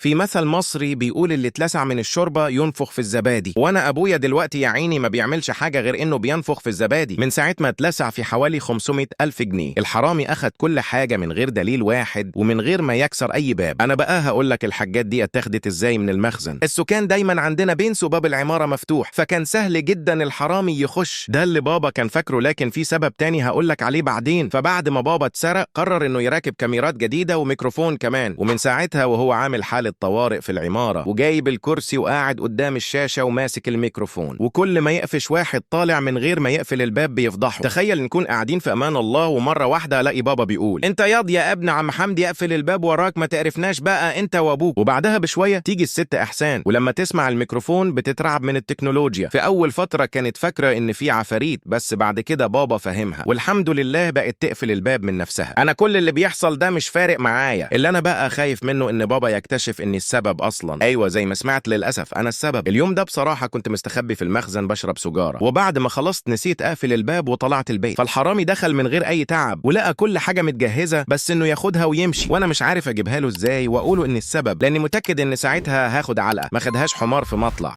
في مثل مصري بيقول اللي اتلسع من الشوربة ينفخ في الزبادي، وانا ابويا دلوقتي يا عيني ما بيعملش حاجة غير انه بينفخ في الزبادي من ساعة ما اتلسع في حوالي 500 ألف جنيه. الحرامي اخد كل حاجة من غير دليل واحد ومن غير ما يكسر اي باب. انا بقى هقول لك الحاجات دي اتاخدت ازاي من المخزن. السكان دايما عندنا بينسوا باب العمارة مفتوح، فكان سهل جدا الحرامي يخش. ده اللي بابا كان فاكره، لكن في سبب تاني هقول لك عليه بعدين. فبعد ما بابا اتسرق قرر انه يراكب كاميرات جديدة وميكروفون كمان، ومن ساعتها وهو عامل حالة طوارئ في العمارة وجايب الكرسي وقاعد قدام الشاشة وماسك الميكروفون، وكل ما يقفش واحد طالع من غير ما يقفل الباب بيفضحه. تخيل نكون قاعدين في امان الله ومرة واحدة الاقي بابا بيقول انت ياض يا ابن عم حمدي اقفل الباب وراك، ما تعرفناش بقى انت وابوك. وبعدها بشوية تيجي الست احسان، ولما تسمع الميكروفون بتترعب من التكنولوجيا. في اول فترة كانت فاكرة ان في عفاريت، بس بعد كده بابا فهمها والحمد لله بقت تقفل الباب من نفسها. انا كل اللي بيحصل ده مش فارق معايا، اللي انا بقى خايف منه ان بابا يكتشف اني السبب اصلا. ايوه زي ما سمعت، للاسف انا السبب. اليوم ده بصراحة كنت مستخبي في المخزن بشرب سجارة، وبعد ما خلصت نسيت اقفل الباب وطلعت البيت. فالحرامي دخل من غير اي تعب ولقى كل حاجة متجهزة بس انه ياخدها ويمشي، وانا مش عارف اجيبها له ازاي واقوله اني السبب، لاني متأكد ان ساعتها هاخد علقة ما خدهاش حمار في مطلع.